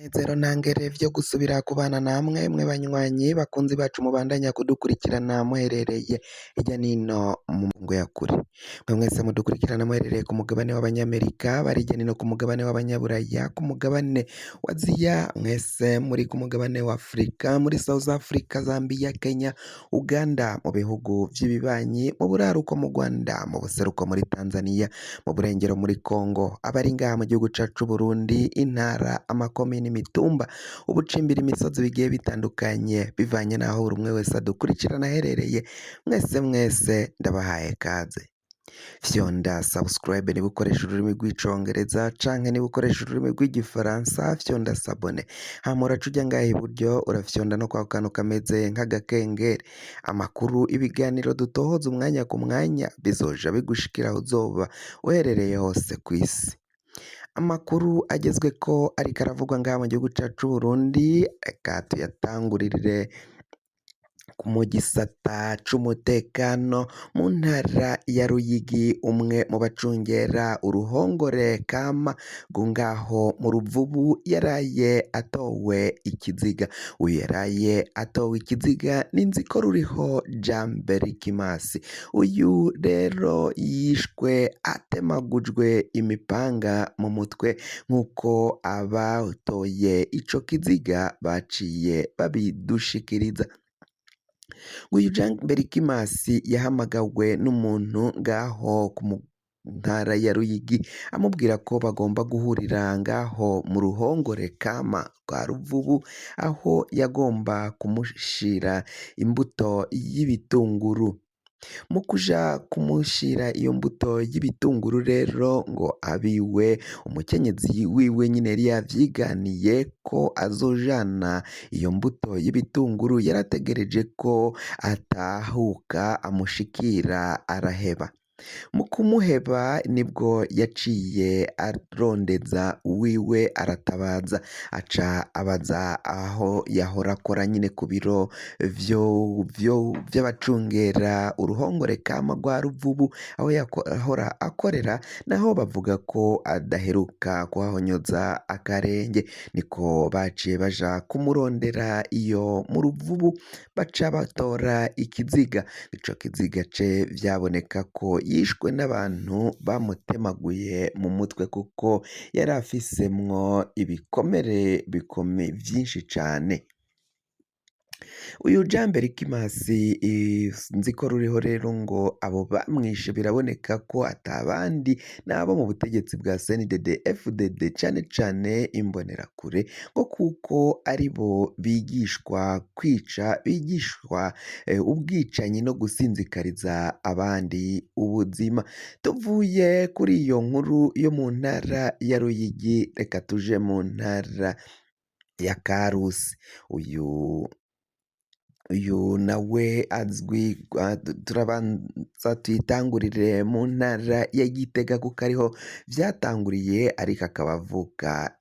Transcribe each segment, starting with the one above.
Nezero ntangere vyo gusubira kubana namwe mwe banywanyi bakunzi bacu mubandanya kudukurikirana muherereye hirya nino mu ngo ya kure. Mwe mwese mudukurikirana muherereye ku mugabane w'abanyamerika, bari hirya nino ku mugabane w'abanyaburaya, ku mugabane wa Aziya, mwese muri ku mugabane wa Afrika, muri South Africa, Zambia, Kenya, Uganda, mu bihugu vy'ibibanyi, mu buraruko mu Rwanda, mu buseruko muri Tanzania, mu burengero muri Congo, abari ngaha mu gihugu cacu c'Uburundi, intara, amakomine, imitumba, ubucimbira imisozi bigiye bitandukanye, bivanye n'aho buri umwe wese adukurikirana aherereye, mwese mwese ndabahaye kaze. Fyonda subscribe niba ukoresha ururimi rw'icongereza canke niba ukoresha ururimi rw'igifaransa fyonda s'abonner, hama uraca uja ngaha iburyo urafyonda no kwa kantu kameze nk'agakengeri. Amakuru, ibiganiro dutohoza umwanya ku mwanya bizoja bigushikira aho uzoba uherereye hose kw'isi. Amakuru agezweko ariko aravugwa ngaha mu gihugu cacu c'Uburundi, reka tuyatangurire mu gisata c'umutekano mu ntara ya Ruyigi. Umwe mu bacungera uruhongore kama ngaho mu Ruvubu yaraye atowe ikiziga. Uyu yaraye atowe ikiziga n'inziko ruriho Jambere Kimasi. Uyu rero yishwe atemagujwe imipanga mu mutwe nk'uko abatoye ico kiziga baciye babidushikiriza. Uyu Jean Kimasi yahamagawe n'umuntu ngaho ku ntara ya Ruyigi amubwira ko bagomba guhurira ngaho mu ruhongore kama rwa Ruvubu, aho yagomba kumushira imbuto y'ibitunguru. Mu kuja kumushira iyo mbuto y'ibitunguru rero ngo abiwe umukenyezi wiwe nyine yari yavyiganiye ko azojana iyo mbuto y'ibitunguru, yarategereje ko atahuka amushikira araheba. Mu kumuheba nibwo yaciye arondeza uwiwe aratabaza, aca abaza aho yahora akora nyine ku biro vy'abacungera uruhongore kama rwa Ruvubu aho yahora akorera, naho bavuga ko adaheruka kuhahonyoza akarenge. Niko baciye baja kumurondera iyo mu Ruvubu, baca batora ikiziga. Ico kiziga ce vyaboneka ko yishwe n'abantu bamutemaguye mu mutwe kuko yari afisemwo ibikomere bikome vyinshi cane. Uyu Jambere Kimasi nzi ko ruriho rero ngo abo bamwishe biraboneka ko atabandi n'abo mu butegetsi bwa CNDD FDD cane cane imbonerakure, ngo kuko aribo bigishwa kwica, bigishwa ubwicanyi no gusinzikariza abandi ubuzima. Tuvuye kuri iyo nkuru yo mu ntara ya Ruyigi, reka tuje mu ntara ya Karusi. Uyu nawe azwi, turabanza tuyitangurire mu ntara ya Gitega kuko ariho vyatanguriye, ariko akaba avuka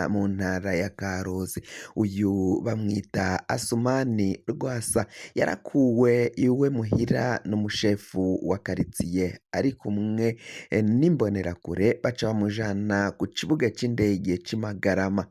mu ntara ya Karusi. Uyu bamwita Asumani Rwasa, yarakuwe iwe muhira n'umushefu wa karitsiye ari kumwe n'imbonerakure, baca bamujana ku kibuga c'indege c'i Magarama.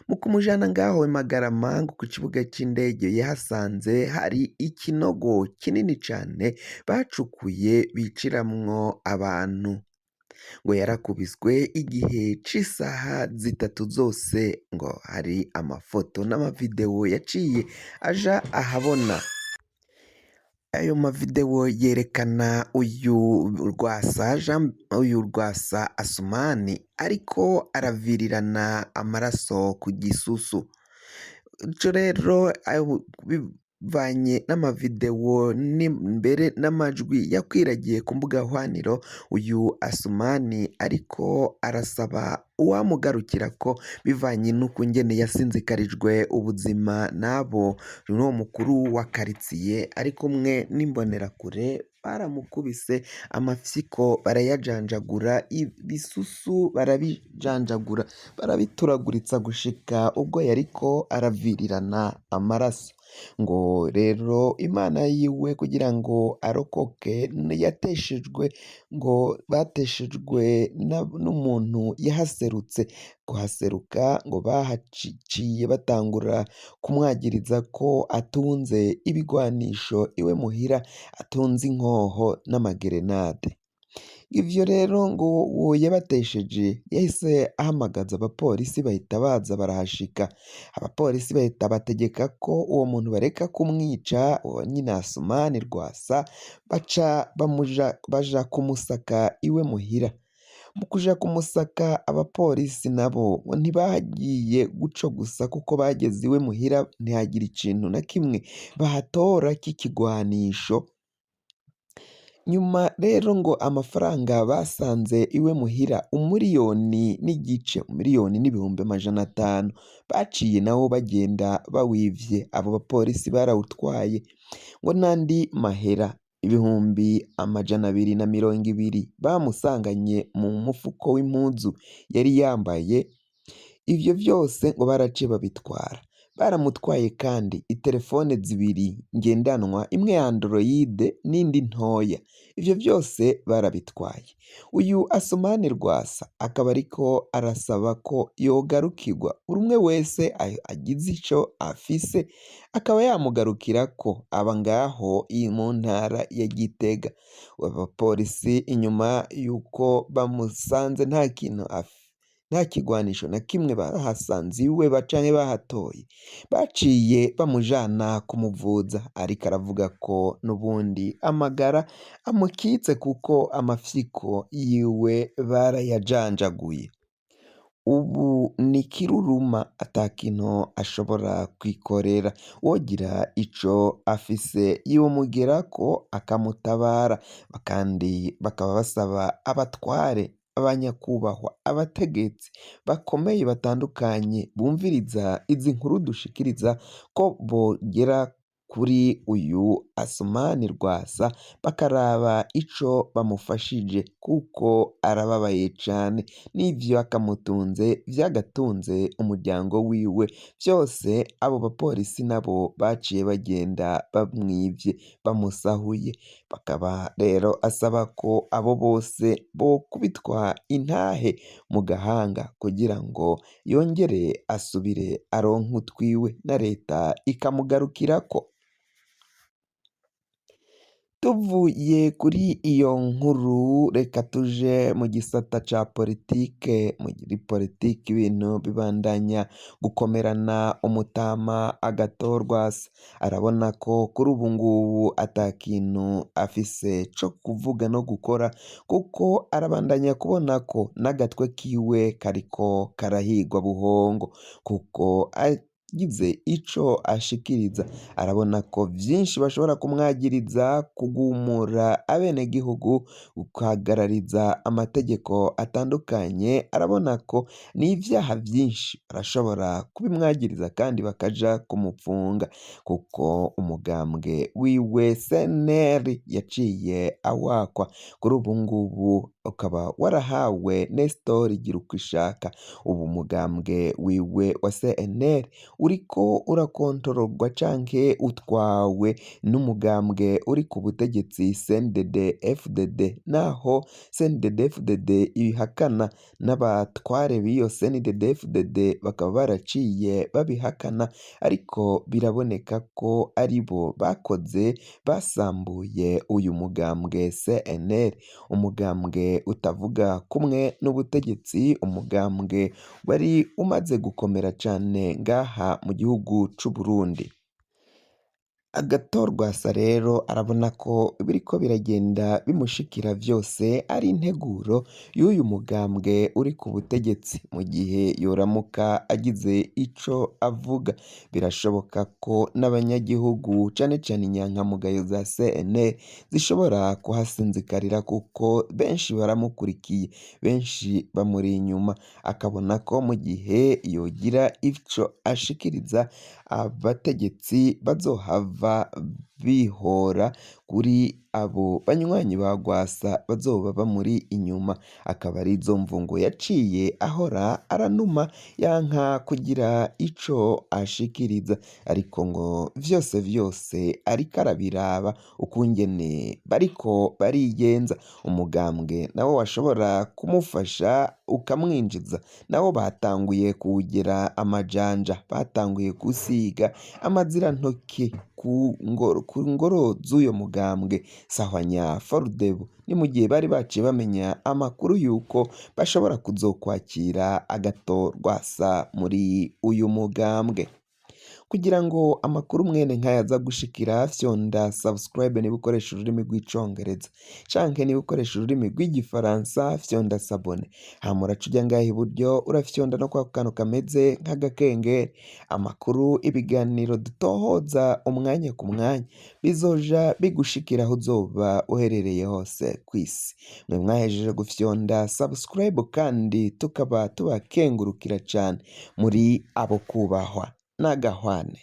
Mu kumujana ngaho i Magarama ngo ku kibuga c'indege yahasanze hari ikinogo kinini cane bacukuye biciramwo abantu. Ngo yarakubiswe igihe c'isaha 3 zose, ngo hari amafoto n'amavideo yaciye aja ahabona. Ayo mavideo yerekana uyu Rwasa Jean, uyu Rwasa Asumani ariko aravirirana amaraso ku gisusu. Ico rero bivanye n'amavideo mbere n'amajwi yakwiragiye ku mbuga hwaniro, uyu Asumani ariko arasaba uwamugarukirako bivanye n'ukungene yasinzikarijwe ubuzima n'abo n'uwo mukuru wa karitsiye ari kumwe n'imbonerakure. Baramukubise amafyiko barayajanjagura, ibisusu barabijanjagura, barabituraguritsa gushika ubwo yariko aravirirana amaraso. Ngo rero Imana yiwe kugira ngo arokoke yateshejwe ngo bateshejwe n'umuntu yahaserutse kuhaseruka ngo bahaciye batangura kumwagiriza ko atunze ibigwanisho iwe muhira atunze inkoho n'amagerenade. Ivyo rero ngo uwo yabatesheje yahise ahamagaza abapolisi bahita baza barahashika, abapolisi bahita bategeka ko uwo muntu bareka kumwica, uwo nyine Asumani Rwasa baca bamuja baja kumusaka iwe muhira. Mu kuja kumusaka abapolisi nabo ntibagiye guco gusa kuko bageze iwe muhira ntihagira ikintu na kimwe bahatora k'ikigwanisho. Nyuma rero ngo amafaranga basanze iwe muhira umuriyoni n'igice, umuriyoni n'500,000 baciye nabo bagenda bawivye, abo bapolisi barawutwaye ngo n'andi mahera 220,000 bamusanganye mu mufuko w'impuzu yari yambaye, ivyo vyose ngo baraciye babitwara. Baramutwaye kandi iterefone zibiri ngendanwa, imwe ya Android n'indi ntoya, ivyo vyose barabitwaye. Uyu Asumani Rwasa akaba ariko arasaba ko yogarukirwa, buri umwe wese agize ico afise akaba yamugarukirako, aba ngaho mu ntara ya Gitega. Abapolisi inyuma yuko bamusanze nta kintu nta kigwanisho na kimwe bahasanze iwe canke bahatoye, baciye bamujana kumuvuza, ariko aravuga ko n'ubundi amagara amukitse kuko amafyiko yiwe barayajanjaguye. Ubu ni kiruruma ata kintu ashobora kwikorera, uwogira ico afise yomugerako akamutabara, kandi bakaba basaba abatware, abanyakubahwa, abategetsi bakomeye batandukanye bumviriza izi nkuru dushikiriza ko bogera kuri uyu Asumani Rwasa bakaraba ico bamufashije kuko arababaye cane n'ivyo akamutunze vyagatunze umuryango wiwe vyose abo bapolisi nabo baciye bagenda bamwivye bamusahuye, bakaba rero asaba ko abo bose bokubitwa intahe mu gahanga kugira ngo yongere asubire aronke utwiwe na leta ikamugarukirako. Tuvuye kuri iyo nkuru reka tuje mu gisata ca politike, muri politike ibintu bibandanya gukomerana umutama agatorwa arabona ko kuri ubu ngubu ata kintu afise co kuvuga no gukora kuko arabandanya kubona ko n'agatwe kiwe kariko karahigwa buhongo kuko agize ico ashikiriza arabona ko vyinshi bashobora kumwagiriza kugumura abenegihugu, guhagarariza amategeko atandukanye, arabona ko n'ivyaha vyinshi barashobora kubimwagiriza kandi bakaja kumupfunga kuko umugambwe wiwe CNL yaciye awakwa, kuri ubu ngubu ukaba warahawe Nestor Girukishaka, ubu umugambwe wiwe wa CNL uriko urakontororwa canke utwawe n'umugambwe uri ku butegetsi CNDD FDD, naho CNDD FDD ibihakana n'abatware b'iyo CNDD FDD bakaba baraciye babihakana, ariko biraboneka ko aribo bakoze basambuye uyu mugambwe CNL, umugambwe utavuga kumwe n'ubutegetsi, umugambwe wari umaze gukomera cane ngaha mu gihugu c'Uburundi. Agatorwasa rero arabona ko biriko biragenda bimushikira vyose ari integuro y'uyu mugambwe uri ku butegetsi, mu gihe yoramuka agize ico avuga birashoboka ko n'abanyagihugu cane cane inyankamugayo za CNL zishobora kuhasinzikarira kuko benshi baramukurikiye, benshi bamuri inyuma, akabona ko mu gihe yogira ico ashikiriza abategetsi bazohava bihora Kuri abo banywanyi ba Rwasa bazoba bamuri inyuma, akaba ari izo mvo ngo yaciye ahora aranuma yanka kugira ico ashikiriza, ariko ngo vyose vyose ariko arabiraba ukungene bariko barigenza. Umugambwe nawo washobora kumufasha ukamwinjiza, nabo batanguye kuwugira amajanja, batanguye gusiga amazirantoke ku ngoro z'uyo mugambwe Sahwanya Forudebu. Ni mu gihe bari baciye bamenya amakuru y'uko bashobora kuzokwakira Agathon Rwasa muri uyu mugambwe. Kugira ngo amakuru mwene nk'aya aza gushikira, fyonda subscribe niba ukoresha ururimi rw'icongereza, canke niba ukoresha ururimi rw'igifaransa fyonda s'abonner, hama uraca uja ngaha iburyo urafyonda no kwako kantu kameze nk'agakengeri. Amakuru, ibiganiro dutohoza umwanya ku mwanya bizoja bigushikira aho uzoba uherereye hose kw'isi. Mwe mwahejeje gufyonda subscribe kandi tukaba tubakengurukira cane, muri abo kubahwa n'agahwane.